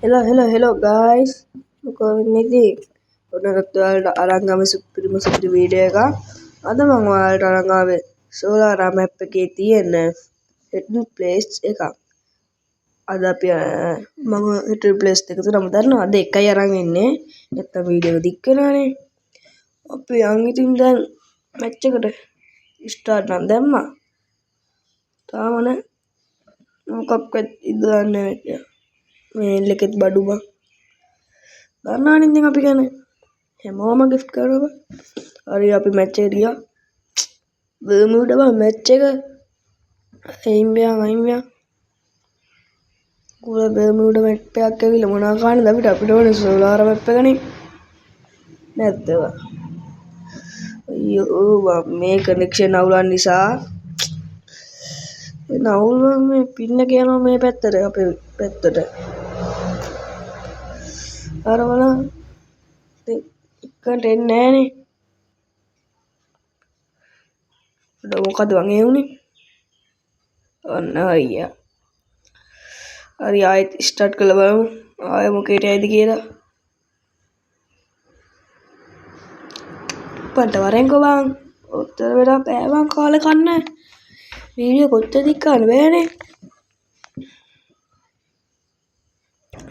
Hello hello hello guys, මොකෝ වෙන්නේ ඉතින්? ඔන්නත් ඔයාලට අරන් ආවේ සුපිරිම සුපිරි වීඩියෝ එකක්. අද මම ඔයාලට අරන් ආවේ සෝලාරා මැප් එකේ තියෙන හිඩන් ප්ලේස් එකක්. අද අපි මම හිඩන් ප්ලේස් දෙක තුනම දන්නවා. අද එකයි අරන් එන්නේ. නැත්තම් වීඩියෝ එක දික් වෙනවනේ. අපි යන් ඉතින් දැන් මැච් එකට ස්ටාර්ට් නම් දැම්මා. තාම නෑ. මොකක්වත් ඉදන්නේ නෑ කියලා. මේල් එකෙත් බඩු බං. දන්නවනේ ඉතින් අපි ගැන. හැමෝම ගිෆ්ට් කරනවා බං. හරි අපි මැච් එකට ගියා. බර්මියුඩා බං මැච් එක. අයින් වෙයන් අයින් වෙයන්. කුල බර්මියුඩා මැප් එකක් ඇවිල්ලා මොනවා කන්නද අපිට? අපිට ඕනේ සෝලාර් මැප් එකනේ. නැද්ද බං? අයියෝ බං මේ කනෙක්ෂන් අවුලක් නිසා එන අවුල් බං. මේ පින් එක යනවා මේ පැත්තට, අපේ පැත්තට. අර බලන්න ඉක්මනට එන්නේ නෑනේ. මොකද බං ඒ වුනේ? ඔන්න හරියා. හරි ආයෙත් ස්ටාර්ට් කරලා බලමු. ආයෙ මොකේට යයිද කියලා. ඉක්මනට වරෙන්කෝ බං. ඔච්චර වෙලා බෑ බං කාලේ කන්න. වීඩියෝ කොච්චර දික් කරන්න බෑනේ.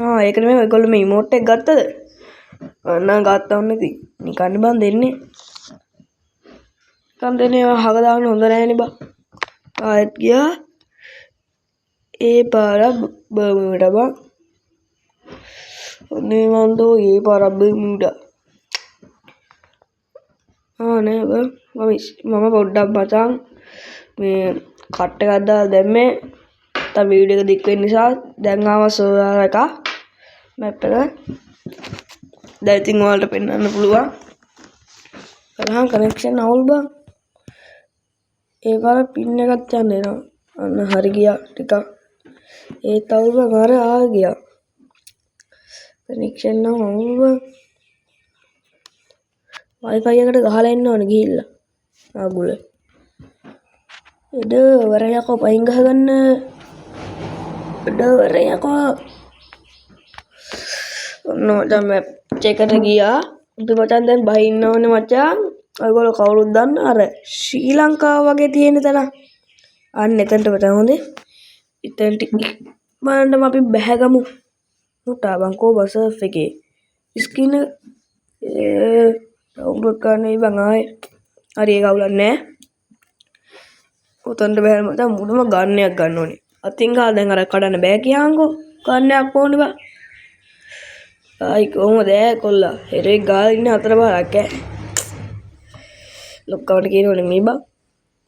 ආ ඒක නෙමෙයි, ඔයගොල්ලෝ මේ ඉමෝට් එක ගත්තද? අන්න ගත්තා ඔන්න ඉතින්. නිකන් බං දෙන්නේ. නිකන් දෙන්නේ ඒවා අහක දාන්න හොඳ නෑනේ බං. ආයෙත් ගියා. ඒ පාර බර්මියුඩා බං. අනේ මන් දෝ ඒ පාර බර්මියුඩා. ආ නෑ බං. මම පොඩ්ඩක් මචං මේ කට් එකක් දාලා දැම්මේ. නැත්තම් වීඩියෝ එක දික් වෙන්න නිසා. දැන් ආවා සෝලාර් එක මැප් එක. දැන් ඉතින් ඔයාලට පෙන්වන්න පුළුවන්. බලහන් කනෙක්ෂන් අවුල් බං. ඒ පාර පින් එකක් යන්න එනවා. අන්න හරි ගියා ටිකක්. ඒත් අවුල් බං. අර ආ ගියා. කනෙක්ෂන් නම් අවුල් බං. Wi-Fi එකට ගහලා එන්න ඕනේ ගිහිල්ලා. අගුල. එඩ වර යකෝ පයින් ගහගන්න. එඩ වර යකෝ. ඔන්න මචං මැප් එකට ගියා. අපි මචං දැන් බහින්න ඕනේ මචං. ඔයගොල්ලෝ කවුරුත් දන්න අර ශ්‍රී ලංකාව වගේ තියෙන තැන. අන්න එතනට මචං හොඳේ. එතනට ඉක්මනටම අපි බැහැගමු. මුටා බං කෝ බස් සර්ෆ් එකේ. ස්ක්‍රීන් එක ඩවුන්ලෝඩ් කරන්න වෙයි බං ආයේ. හරි ඒක අවුලක් නෑ. ඔතනට බැහැලා මචං මුඩම ගන් එකක් ගන්න ඕනේ. අතින් ගහලා දැන් අර කඩන්න බෑ කියාංකෝ. ගන් එකක් ඕනේ බං. ආයි කොහොමද ඈ කොල්ලා? හෙරෙක් ගාලා ඉන්නේ හතර පාරක් ඈ. ලොක්කවට කියනවනේ මේ බං.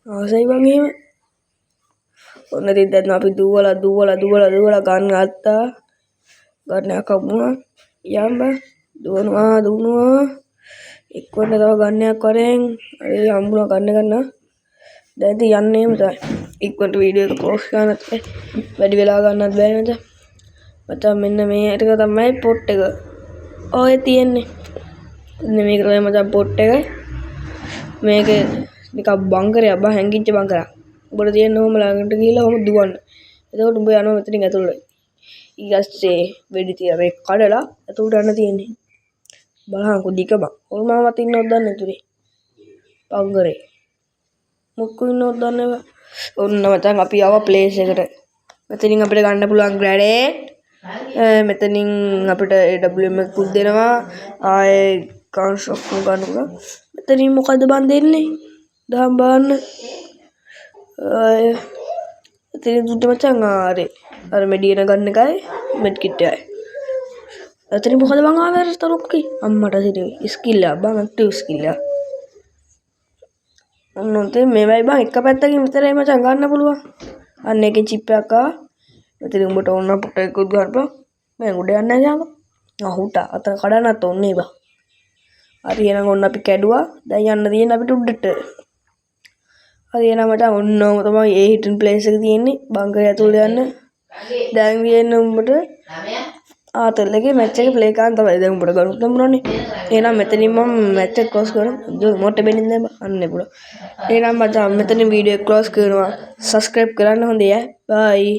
ආසයි බං එහෙම. ඔන්න ඉතින් දැන් අපි දුවලා දුවලා දුවලා දුවලා ගන් ගත්තා. ගන් එකක් හම්බුණා. යම් බං. දුවනවා දුවනවා. එක්වන්න තව ගන් එකක් වරෙන්. හරි හම්බුණා ගන්න ගන්න. දැන් ඉතින් යන්නේ එහෙම තමයි. ඉක්මනට වීඩියෝ එක ක්ලෝස් කරන්නත් බෑ. වැඩි වෙලා ගන්නත් බෑ නේද? මචං මෙන්න මේ ටික තමයි පොට් එක. ඔය තියෙන්නේ. මෙන්න මේක තමයි මචං පොට් එක. මේක නිකන් බංකරයක් බං, හැංගිච්ච බංකරයක්. උඹට තියෙන ඔහොම ළඟට ගිහලා ඔහොම දුවන්න. එතකොට උඹ යනවා මෙතනින් ඇතුළට. ඊට පස්සේ වෙඩි තියලා මේ කඩලා ඇතුළට යන්න තියෙන්නේ. බලහන්කෝ දිග බං. ඔය මාමත් ඉන්නවද දන්නේ ඇතුලේ. බංකරේ. මොක්කු ඉන්නවද දන්නේ බං. ඔන්න මචං අපි ආවා ප්ලේස් එකට. මෙතනින් අපිට ගන්න පුළුවන් ග්‍රැනේඩ්. මෙතනින් අපිට AWM එකකුත් දෙනවා. ආයේ ගන්ස් ඔක්කොම ගන්න පුළුවන්. මෙතනින් මොකද බං දෙන්නේ? දහම් බලන්න. ආයේ එතනින් දුන්න මචං ආරේ. අර මෙඩියන ගන්න එකයි මෙඩ් කිට් එකයි. එතනින් මොකද බං ආවේ අර තරුක්කේ? අම්මට සිරි ස්කිල් එකක් බං, ඇක්ටිව් ස්කිල් එකක්. ඔන්න ඔතෙන් මේවයි බං එක පැත්තකින් විතරයි මචං ගන්න පුළුවන්. අන්න ඒකෙන් චිප් එකක් ආවා. මෙතන උඹට ඕන නම් පොට් එකකුත් ගන්න පුළුවන්. මම උඩ යන්නේ නැහැ යාළුවා. ආ හුටා අත කඩන්නත් ඕනේ බං. හරි එහෙනම් ඔන්න අපි කැඩුවා. දැන් යන්න තියෙන්නේ අපිට උඩට. හරි එහෙනම් මචං ඔන්න ඔහොම තමයි ඒ හිඩන් ප්ලේස් එක තියෙන්නේ. බංකරය ඇතුළට යන්න. දැන් තියෙන්නේ උඹට ආතල් එකේ මැච් එක ප්ලේ කරන්න තමයි. දැන් උඹට ගණුත් ලැබුණානේ. එහෙනම් මෙතනින් මම මැච් එක ක්ලෝස් කරනවා. මොට්ට බෙන්නේ නෑ බං. අන්න එපුණා. එහෙනම් මචං මෙතනින් වීඩියෝ එක ක්ලෝස් කරනවා. සබ්ස්ක්‍රයිබ් කරන්න හොඳේ ඈ. බයි.